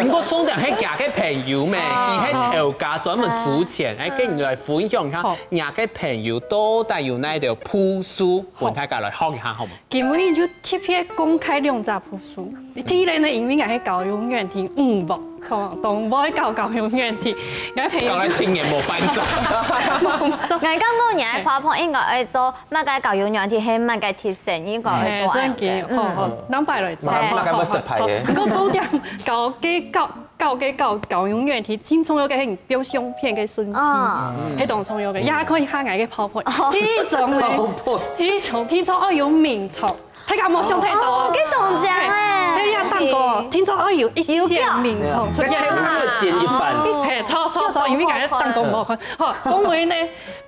毋過重點係佢个朋友咩，佢係頭家專門收錢，哎，跟你來分享一下，你个朋友到底有哪兜步數，分大家來學一下好無？今晡日就特別公開兩隻步數，第一個呢，因為𠊎係教育軟體，嗯無，從來都毋會教教育軟體，𠊎朋友。教了七年無半張。𠊎感覺你个PowerPoint應該愛做 麼个教育軟體係麼个特色，應該會做恁樣。好好，兩擺來做。麼个會失敗个？毋過重點教个教教个教教育軟體，盡重要个係表相片个順序，係當重要个。也可以下𠊎个PowerPoint，第一種呢，第一種，第一種愛有眠床。大家莫想太多哦，該當正哎。哎呀，蛋糕，聽說愛有一線眠床出現。那開始剪一半。嘿，錯錯錯，因為感覺蛋糕無好看。好，講回呢，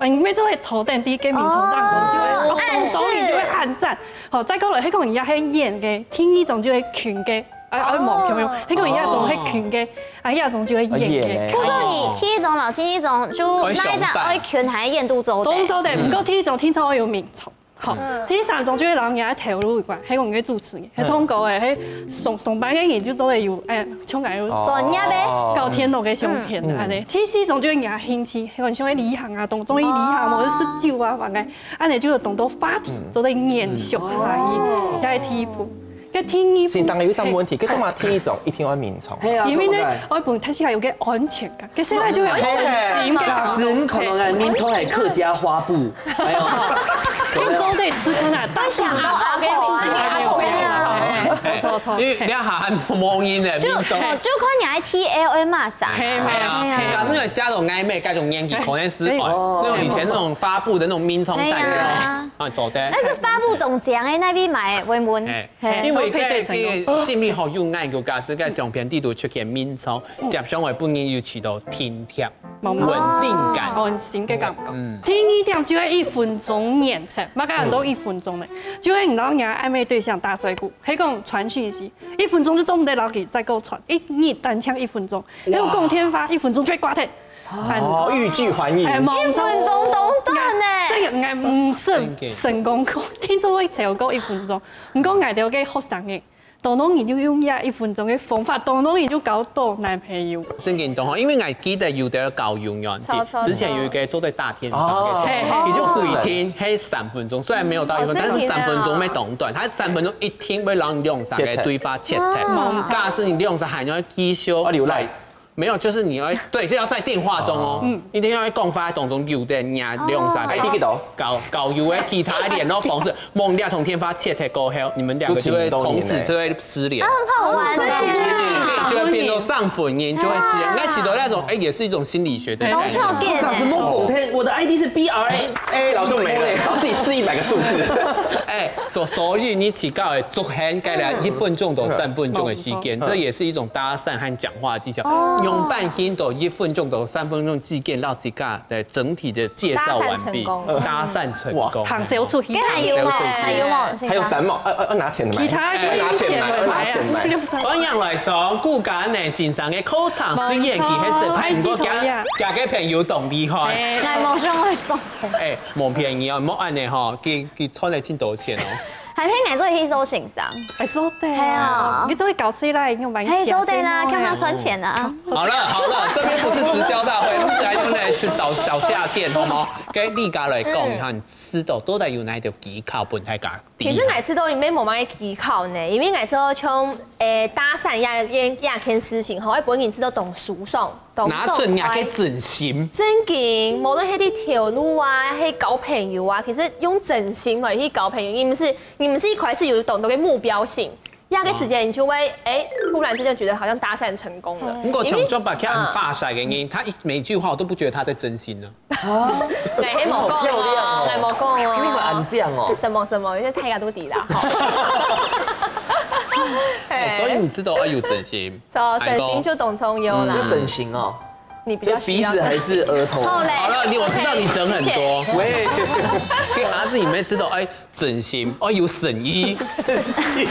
因為做會坐等第一个眠床蛋糕就會，哦，當多人就會按讚。好，再過來，迄個人也係圓个，第二種就會圈个，哎哎，無共樣，迄個人也總係圈个，哎，也總就會圓个。可是你第一種老第一種就那一種愛圈還係圓都做得。都做得，毋過第一種聽說愛有眠床。 好，第三種就係老人家頭路有關，係講个主持人，係唱歌个，係上上班个人就做得有，哎，唱歌有專業个，搞天龙个相片啊，安尼。第四種就係人家興趣，係講像个旅行啊，當中意旅行，或者食酒啊，反正安尼就有當多話題，做得延續下去，也係第一步。該第二步，先生有一隻問題，該做麼第一種一定愛眠床？係啊，因為呢，愛本來佢係有个安全感，可是現在就會很新个，人可能眠床係客家花布。 哎呦，跟周队吃苦呢，但是阿公出去阿公，錯錯，因為你看還摸音的，就就看你愛 T L M 嘛啥，嘿没有，假如你下到暧昧，該種年紀可能是哦，那種以前那種發布的那種眠床袋啊，啊，做得。但是發布當靚誒，那邊買問問，因為該个心理學有研究，假使該相片底肚出現眠床，接上來本人有起到停貼。穩定感。安心个感覺。嗯第二點就係一分鐘原則，麼个人都一分鐘呢，就係你摎你个曖昧對象打嘴鼓，係講傳訊息，一分鐘就做毋得摎佢再過傳，一日單淨一分鐘，還有講電話一分鐘就會掛忒。哦，欲拒還迎。哎，無錯一分鐘都等呢這個應該毋算成功過，聽說會超過一分鐘。毋過𠊎兜个學生仔，當多人就用這一分鐘个方法，當多人就交到男朋友。真感動吼，因為𠊎記得有个交友軟體，超超之前有一個做在大天哦房，嘿嘿佢就規定係三分鐘，雖然沒有到一分，哦但是三分鐘真的啊沒短短，他三分鐘一定會讓你兩儕个對話切忒。嗯假使你兩儕還要繼續，我留賴。沒有，就是你要對，就要在電話中哦，一定要在講話當中留等你兩儕个 I D 幾多？交交友个其他聯絡方式，忘掉同電話切忒過後，你們兩個就會從此就會失聯。很好玩欸。就會變成三分鐘就會失聯。那其實那種哎，也是一種心理學的概念。搞笑game老師莫狗天，我的 I D 是 B R A A，然後就沒了，然後自己試一百個數字。哎，所所以你自家个足痕，該來一分鐘到三分鐘的時間，這也是一種搭訕和講話技巧。用半天到一分鐘到三分鐘之間，讓自家的整體的介紹完畢，搭訕成功，搭訕成功。行銷出去，還有無？還有無？還有三毛，呃呃，要拿錢的嗎？其他要拿錢買，要拿錢買。當然來說，顧家呢，先生个課程雖然佢係失敗，不過佢佢个朋友當厲害。哎，我想我送，哎，無便宜哦，莫恁呢吼，佢佢賺了真多錢哦。還係𠊎做去做先生。哎，做得係啊你做得搞誰來用白嘿，做得啦，看他賺錢啊。好了好了，這邊不是直銷大會，我們來用來去找小下線，好嗎？跟麗佳來講一下，你知道到底有哪一條技巧分大家？其實每次都沒麼个技巧呢，因為每次都像誒搭訕一樣一樣件事情吼，會分人知道懂熟爽，懂拿準你个真心。正經，無論係啲條路啊，係交朋友啊，其實用真心來去交朋友，你毋係你毋係一開始有懂得个目標性，一個時間你就會哎，突然之間覺得好像搭訕成功了。如果從這把看發財的人，他一每一句話我都不覺得他在真心呢。哎，係無講哦，哎，無講哦，那個安這樣哦。什麼什麼，一些太陽都底啦。所以你知道要有真心，走，整形就懂重要啦。要整形哦，你比較需要鼻子還是額頭？好嘞，好了，你我知道你整很多，喂，你兒子裡面知道哎，整形哦有誠意，整形。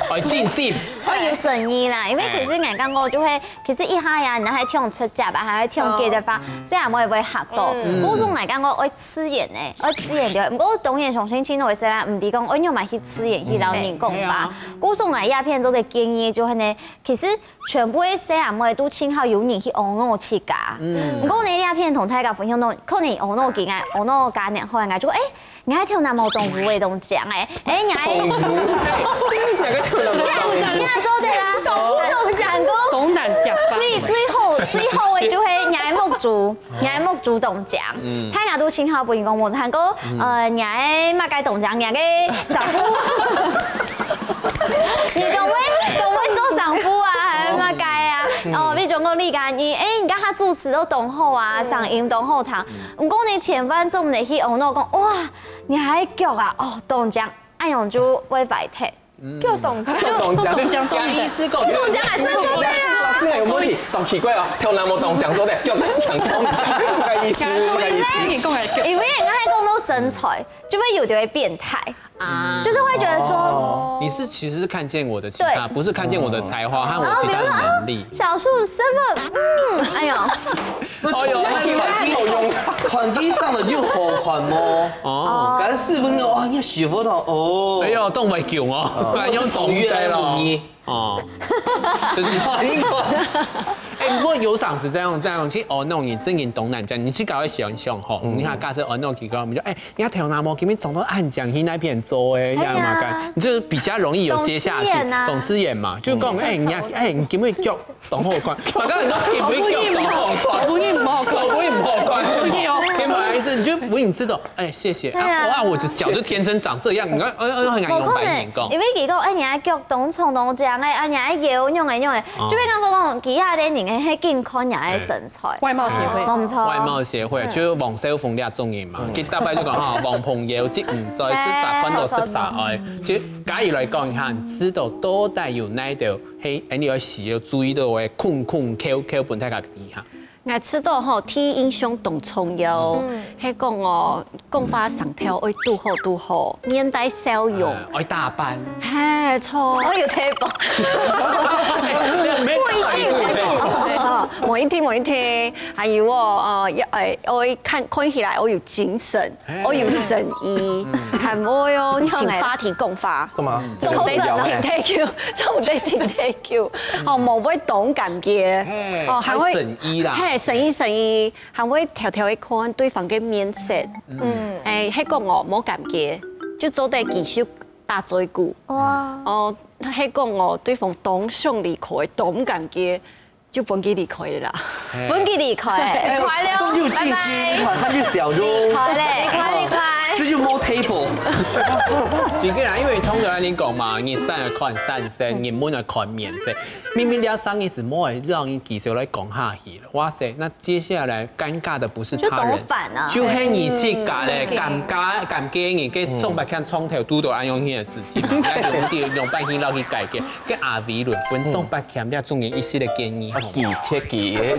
哦盡興，我有誠意啦，因為其實眼光我就會，其實一下呀，你還聽直接啊，還會聽給的話，這樣我也不會嚇到。我說眼光我會自然呢，會自然的。不過當然相信聽到的時候，毋知講，哎，你有買去自然去老人講吧。我說我一片做的建議就係呢，其實全部的細阿妹都盡好有人去安慰自家。不過呢，一片同大家分享到，可能安慰佢，安慰家人後，就哎。 你還跳那毛動物的動作哎，哎，你還，兩個跳那麼高。你還做得啦，動物動作，當難講吧。最最後最後的就係你還目珠，你還目珠動作，大家都信號不應該目珠，還過呃，你還麼个動作，你還个丈夫，你都會都會做丈夫啊，還有麼个啊？哦，比如講你講你，哎，你剛剛主持都當好啊，嗓音當好聽，毋過你千萬做毋得去哦，那講哇。 你還腳啊，哦，動作，恁樣就會壞忒。腳動作，動作，動作，意思講，動作還是做得啊。老師有問題，當奇怪哦，跳那麼動作做得，腳動作做得，不好意思，不好意思。你講來因為人家還講到身材，就會有點會變態，啊，就是會覺得說，你是其實是看見我的其他，不是看見我的才華和我其他的能力。小樹 seven，嗯，哎呦。 哦喲，那你好用，看地上的就好看哦。哦，感覺四分鐘哇，你舒服到哦。哎呦，動袂勼哦，不然用走遠了哦。哦，就是哎，不過有場是這樣，這樣去哦，那種你正經懂男人，你去搞一想想吼，你看假設哦，那種幾個，我們就哎，你要跳那麼，給你走到暗講，你那邊走哎，要麼幹，你就是比較容易有接下去，懂資源嘛，就講哎，你要哎，你給我腳。 當好看，大家人都企毋起腳，當好看，不應毋好看，我不會毋好看，不會哦天不好意思，你就不會知道，哎，謝謝啊，哇，我的腳就天生長這樣，你看，哎哎，很敢用白眼講，因為佢講，哎，你的腳當長當長哎，啊，你的腰用哎用哎，就會感覺講，其他的人哎，係緊看你的身材，外貌協會，無錯，外貌協會就是黃少峰這種人嘛，佢大概就講哈，黃朋友即毋再十三看到十三哎，其實假如來講，你看，知道到底有哪一條，嘿，哎，你要需要注意到的，空空口口本太个一下。𠊎知道吼，第一印象當重要，係講哦，講話聲調愛堵好堵好，面帶笑容。愛打扮。係，著。愛有table。無一定，無一定，無一定。還有哦，呃，愛看看起來愛有精神， 愛有誠意，還會哦，請話題講話。做麼？做毋得停忒久，做毋得停忒久，哦，無會當尷尬，哦，還會誠意啦，係誠意誠意，還會調調仔看對方个面色，嗯，欸，係講哦，無尷尬，就做得繼續打嘴鼓，哇，哦，係講哦，對方當想離開，當尷尬， 就分佢離開了啦。分佢離開，離開了，當有信心，拜拜，看佢笑容，離開咧，離開離開。這就無table。真个啦，因為通常恁樣講嘛，日生愛看山色，日捫愛看面色。明明這生意係無愛讓人繼續來講下去了，哇塞，那接下來尷尬的不是他人，就當煩啊，就係你自家咧，嗯，尷尬，尷尬你个總不會從頭堵到恁樣个事情，那就用辦法去解決。 該阿偉論分總不會這種人一息个建議吼。啊，拒絕佢个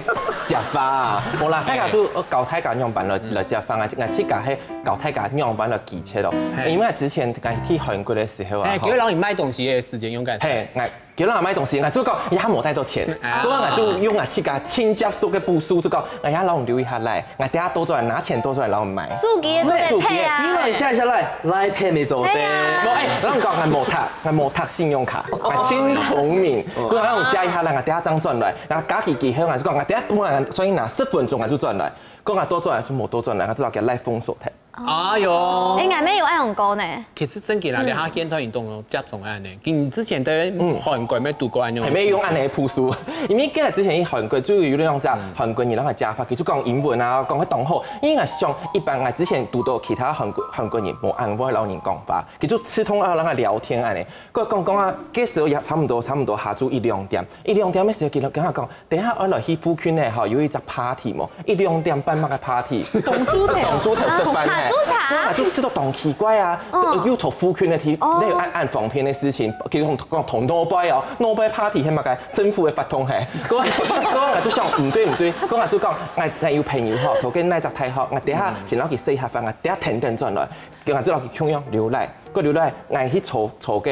接話啊。無啦，大家就教大家仰般來來接話啊，𠊎自家係教大家仰般來拒絕咯。因為之前𠊎去韓國个時候啊，欸，吼，叫人買東西个時間用个。係，𠊎叫人買東西，𠊎就講，哎呀，無帶到錢，啊，該𠊎就用𠊎自家盡接受个步數，就講，哎呀，摎你留一下來， 𠊎等下倒轉來拿錢倒轉來摎你買。手機都得pay啊。你來借下來，來pay你做得。對啊。無，欸，𠊎講𠊎無讀，𠊎無讀信用卡，𠊎盡聰明。佢講𠊎借一下來，𠊎等下正轉來。然後加佢幾下，𠊎就講𠊎等下本來算你拿十分鐘，𠊎就轉來。講𠊎倒轉來就無倒轉來，𠊎就摎佢來封鎖忒。哎喲。欸，𠊎乜有恁樣過呢。 其實真个啦，這下現代人當接受恁樣，你之前在韓國乜堵過恁樣个事情？還沒用恁樣个步數，因為今日之前去韓國，就有兩隻韓國人，然後加法，佢就講英文啊，講得當好。因為𠊎想，一般𠊎之前堵到其他韓國韓國人，無恁會摎人講話，佢就自動啊，摎人聊天恁樣。佢講講啊，該時候也差不多差不多下晝一兩點，一兩點个時候，佢就跟我講， 等下愛來去附近呢，吼，有一隻party無？一兩點半麼个party？當晝頭。當晝頭食飯呢。下晝茶。該𠊎就試著當奇怪啊，又在附近个地，哪有恁恁方便个事情？佢講講同老闆哦，老闆party係麼个政府个活動係。該𠊎就想毋對毋對，該𠊎就講，𠊎𠊎有朋友吼，讀該哪隻大學，𠊎等下先摎佢食一下飯，𠊎等下跈等轉來。 跟𠊎就摎佢共樣留來，過留來，𠊎去坐坐該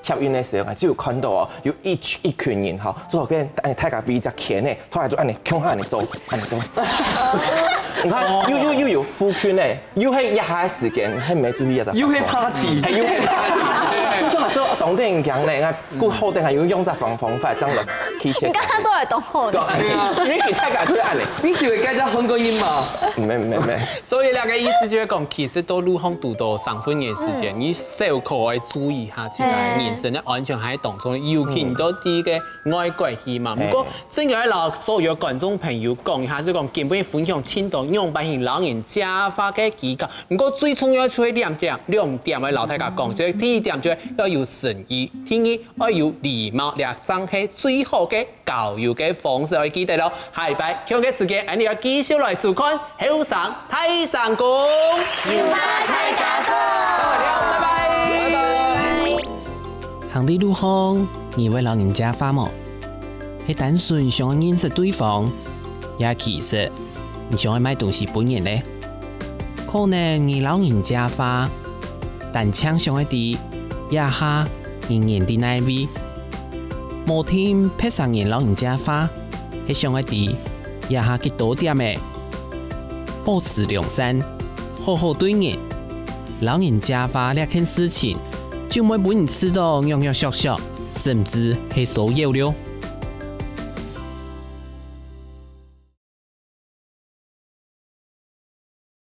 捷運个時候，𠊎就有看到哦，有一群一群人吼，做該恁樣大家圍一隻圈呢，大家就恁樣共下恁樣做，恁樣做。你看，又又又有附近呢，又係一下个時間，還沒注意啊，又係party，還又係party，你做麼做當得人驚呢？𠊎顧好等下又用這方方法，這樣來拒絕。你剛剛做得當好呢。對啊，因為大家就會恁樣。你就會該隻韓國人嘛？沒沒沒。 所以這个意思就係講，其實到路項堵到生份个時間，你小可愛注意下自家人身个安全還係當重要，尤其你到第一个外國去嘛。毋過，真个愛摎所有觀眾朋友講一下，就講今晡日分享盡多仰般去摎人講話个技巧。毋過最重要就係兩點，兩點愛摎大家講，就係第一點就係愛有誠意，第二愛有禮貌，這正係最好个 交友个方式愛記得哦。下禮拜共樣个時間，𠊎等愛繼續來收看後生大聲公。後生大聲公。拜拜。行在路項，你會摎人講話無？係單純想愛認識對方，也其實你想愛買東西分人呢？可能你摎人講話，單淨想愛知，這下你人在哪位？ 無定別儕人摎人講話，係想愛知，這下幾多點了。保持良善，好好對人，摎人講話這件事情，就毋會分人試著弱弱小小，甚至係騷擾了。